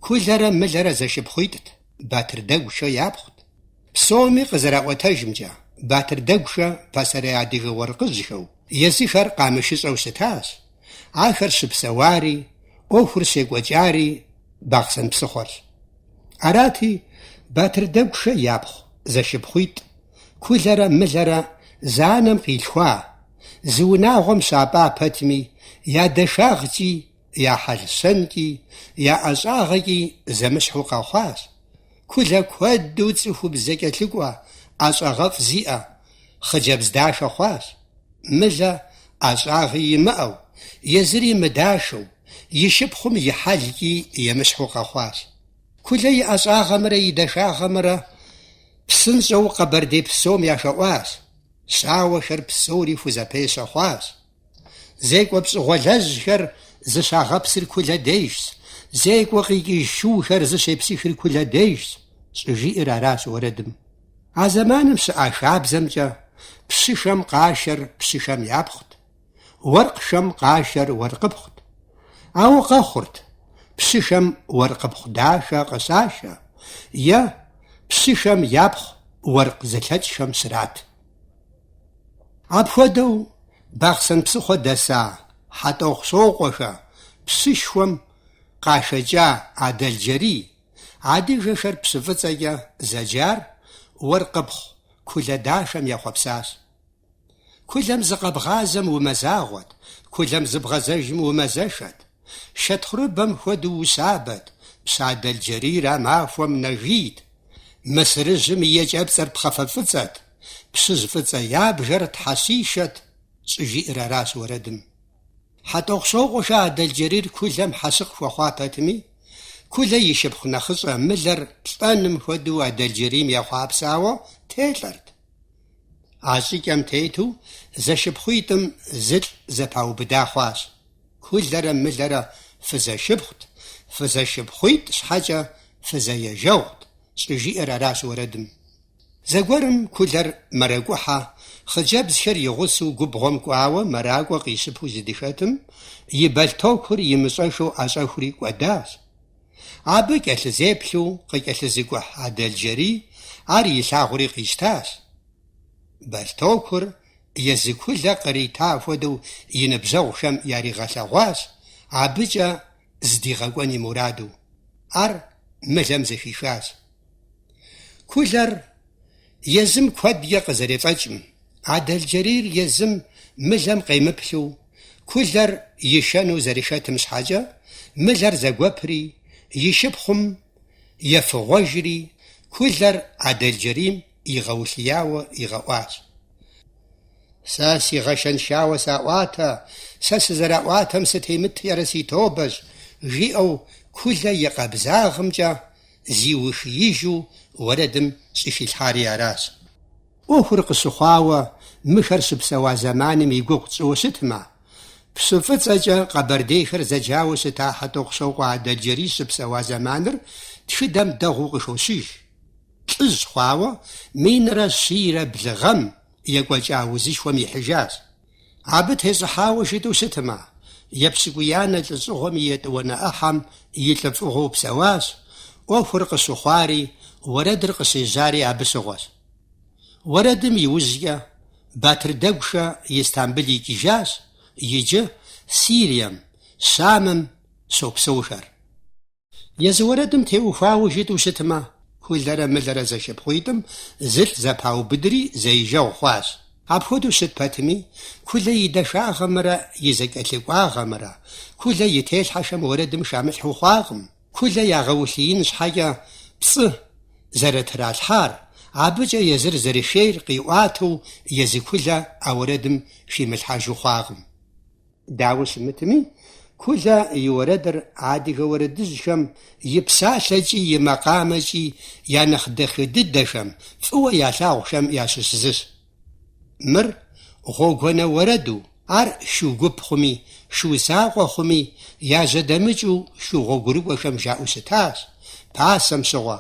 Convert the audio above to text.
Кулэрэ Мылэрэ зэшыпхъуитӏт, Батырдэгушэ япхъут. Псоми къызэраӏуэтэжымкӏэ, Батырдэгушэ пасэрей адыгэ уэркъыжьхэу езыхэр къамышыщӏэу щытащ, ахэр щыпсэуари, ӏуэхур щекӏуэкӏари Бахъсэн псыхъуэрщ. Арати, Батырдэгушэ япхъу зэшыпхъуитӏ, Кулэрэ Мылэрэ зы анэм къилъхуа, зы унагъуэм щапӏа пэтми, я дахагъкӏи, я хьэл-щэнкӏи, я ӏэщӏагъэкӏи зэмыщхьу къэхъуащ. Кулэ куэду цӏыхубз зэкӏэлъыкӏуэ, ӏэщӏагъэфӏ зиӏэ хъыджэбз дахэ хъуащ. Мылэ ӏэщӏагъи имыӏэу, езыри мыдахэу, и шыпхъум и хьэлкӏи емыщхьу къэхъуащ. Кулэ и ӏэщӏагъэмрэ и дахагъэмрэ псынщӏэу Къэбэрдей псом яхэӏуащ, щауэхэр псори хузэпещэ хъуащ. Зекӏуэ пщӏыгъуэлэжьхэр зыщагъэпсыр Кулэ дежщ, зекӏуэ къикӏыж шухэр зыщепсыхыр Кулэ дежщ, щӏыжиӏэр аращ уэрэдым. А зэманым щыӏа хабзэмкӏэ пщыхэм къашэр пщыхэм япхъут, уэркъхэм къашэр уэркъыпхъут. Ауэ къэхъурт пщыхэм уэркъыпхъу дахэ къыщашэ е пщыхэм япхъу уэркъ зылъэкӏхэм щрат. Апхуэдэу Бахъсэн псыхъуэ дэса Хьэтӏохъущокъуэхэ пщышхуэм къахэкӏа Адэлджэрий, адыгэхэр пщы фӏыцӏэкӏэ зэджар, уэркъыпхъу Кулэ дахэм ехъуэпсащ. Кулэм зыкъэбгъазэм умэзагъуэт, Кулэм зыбгъэзэжым умазэшэт. Шэтхъурыбэм хуэдэу ущабэт, пщы Адэлджэрийр а махуэм нэгийт. Мысырыжьым и екӏэпцӏэр пхъафэ фӏыцӏэт, пщыжь фӏыцӏэ ябгэр тхьэщишэт, щӏыжиӏэр аращ уэрэдым. Хьэтӏохъущокъуэхэ Адэлджэрийр Кулэм хьэщыкъ хуэхъуа пэтми, Кулэ и шыпхъу нэхъыщӏэ Мылэр лӏэным хуэдэу Адэлджэрийм ехъуапсауэ телӏэрт. А щӏыкӏэм тету зэшыпхъуитӏым зылӏ зэпаубыда хъуащ. Кулэрэ Мылэрэ фызэшыпхъут, фызэшыпхъуитӏ щхьэкӏэ фызэежэгъут, щӏыжиӏэр аращ уэрэдым. Зэгуэрым Кулэр мэракӏухьэ хъыджэбзхэр и гъусэу губгъуэм кӏуауэ мэракӏуэ къищыпу зыдыхэтым, и бэлътокур имыщӏэхыу ӏэщӏэхури кӏуэдащ. Абы кӏэлъызеплъу къыкӏэлъызыкӏухь Адэлджэрий ар илъагъури къищтащ. Бэлътокур езы Кулэ кърита хуэдэу и ныбжьэгъухэм яригъэлъэгъуащ, абыкӏэ зыдигъэкӏуэн и мураду. Ар Мылэм зэхихащ. Кулэр езым куэдкӏэ къызэрефӏэкӏым, Адэлджэрийр езым Мылэм къемыплъу, Кулэр ишэну зэрыхэтым щхьэкӏэ, Мылэр зэгуэпри, и шыпхъум ефыгъуэжри, Кулэр Адэлджэрийм игъэулъияуэ игъэӏуащ. Сэ сигъэшэншауэ саӏуатэ, сэ сызэраӏуатэм сытемыткӏэрэ си тобэщ, жиӏэу Кулэ и къабзагъымкӏэ зиухиижу уэрэдым щӏыхилъхьари аращ. ӏуэхур къыщыхъуауэ мыхэр щыпсэуа зэманым и гугъу тщӏыуэ щытмэ, пщы фӏыцӏэкӏэ къэбэрдейхэр зэджауэ щыта Хьэтӏохъущокъуэ Адэлджэрий щыпсэуа зэманыр тхыдэм дэгъуэу къыхощыж. Лӏыжь хъуауэ 1102 гъэм екӏуэкӏа узышхуэм ихьыжащ. Абы тещӏыхьауэ жытӏэу щытмэ, епщыкӏуиянэ лӏыщӏыгъуэм и етӏуанэ ӏыхьэм и лӏыфӏыгъуэу псэуащ, ӏуэхур къыщыхъуари, уэрэдыр къыщежьари абы щыгъуэщ. Уэрэдым и ужькӏэ Батырдэгухэ Истамбыл икӏыжащ, иджы Сирием, Щамым щопсэухэр. Езы уэрэдым теухуауэ жытӏэу щытмэ, Кулэрэ Мылэрэ зэшыпхъуитӏым зылӏ зэпаубыдри зэижэгъу хъуащ. Апхуэдэу щыт пэтми, Кулэ и дахагъэмрэ и зэкӏэлъыкӏуагъэмрэ Кулэ и телъхьэхэм уэрэдым хамылъхьэу хъуакъым. Кулэ ягъэулъиин щхьэкӏэ пцӏы зэрытралъхьар, абыкӏэ езыр зэрыхейр къиӏуатэу езы Кулэ а уэрэдым химылъхьэжу хъуакъым. Дауэ щымытми, Кулэ и уэрэдыр адыгэ уэрэдыжьхэм и псалъэкӏи и макъамэкӏи я нэхъ дахэ дыдэхэм, фӏыуэ ялъагъухэм ящыщ зыщ. Мыр гъуэгуанэ уэрэду, ар шу гуп хъуми, шу закъуэ хъуми, яжьэдэмыкӏыу шу гъуэгурыкӏуэхэм жаӏэу щытащ, пасэм щыгъуэ.